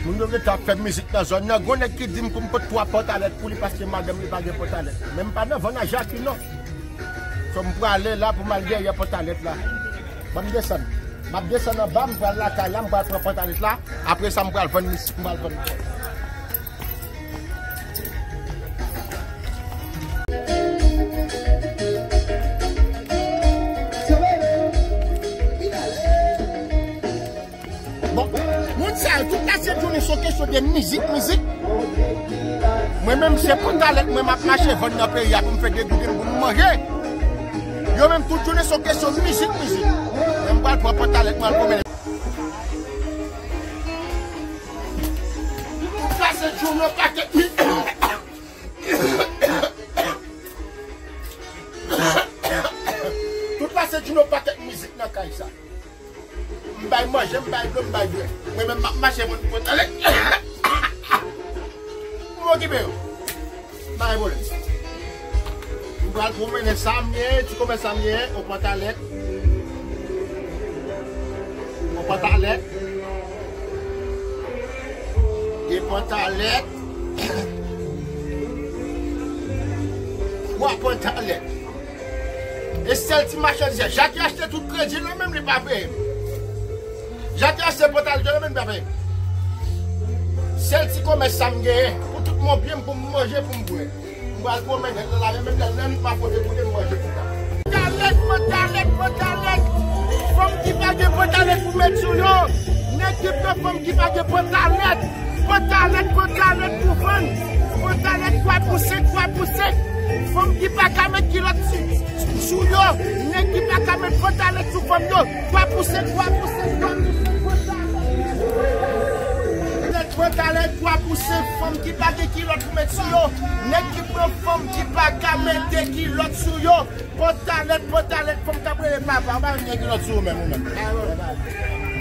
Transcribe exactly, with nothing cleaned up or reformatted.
Moun yo gentan ap fè mizik nan zòn nan. Gon nèg ki di m pou m pot twa pantalèt pou li paske madanm li pa gen pantalèt. Men m pa nan vann a Jaki non. So m prale la pou m al dèyè pantalèt la. Ban m desann. M ap desann anba, m pral lakay la, m pral pran pantalèt la. Apre sa, m pral vann mizik, m pral vann. Bon, moun sa yo, tout la se jounen se kesyon de mizik, mizik. Mwen menm se pantalèt mwen m ap mache vann nan peyi a pou m fè degoute m pou m manje. Yo menm tout jounen se kesyon mizik, mizik. Men m pral pran pantalèt mwen al pwomennen. Tout la se jounen yon pakèt mizik. Tout la se jounen yon pakèt mizik nan kay sa. M bay manje, m bay dlo, m bay bwè. Mwen menm m ap mache mwen pran talè. Pou m okipe yo. Pa gen pwoblèm. M pral pwomennen sa m gen, ti komès sa m gen, yon pantalèt. Yon pantalèt. De pantalèt. Twa pantalèt. E sèl ti machandiz, Jaki achte tout kredi l, menm li pa peye m. Jaki achte pantalèt, menm li pa peye m. Sèl ti komès sa m genyen, pou tout mon byen m, pou m manje, pou m bwè. M pral pwomennen nan lari, menm lè lè m pa pote kote m manje pou ta. Pantalèt, pantalèt, pantalèt. Fanm ki pa gen pantalèt pou met sou yo. Nèg ki pran fanm ki pa gen pantalèt. Pantalèt, pantalèt pou vann. Pantalèt twa pou senk, twa pou senk. Fanm ki pa ka met kilòt sou, sou yo. Nèg ki pa ka met pantalèt sou fanm yo. Twa pou senk, twa pou senk, twa pou senk, pantalèt. Pantalèt, pantalèt, twa pou senk, fanm ki pa gen kilòt pou met sou yo. Nèg ki pran fanm ki pa ka mete kilòt sou yo. Pantalèt, pantalèt, fanm k ap rele papa. Ou pa menm gen kilòt sou ou menm, ou menm.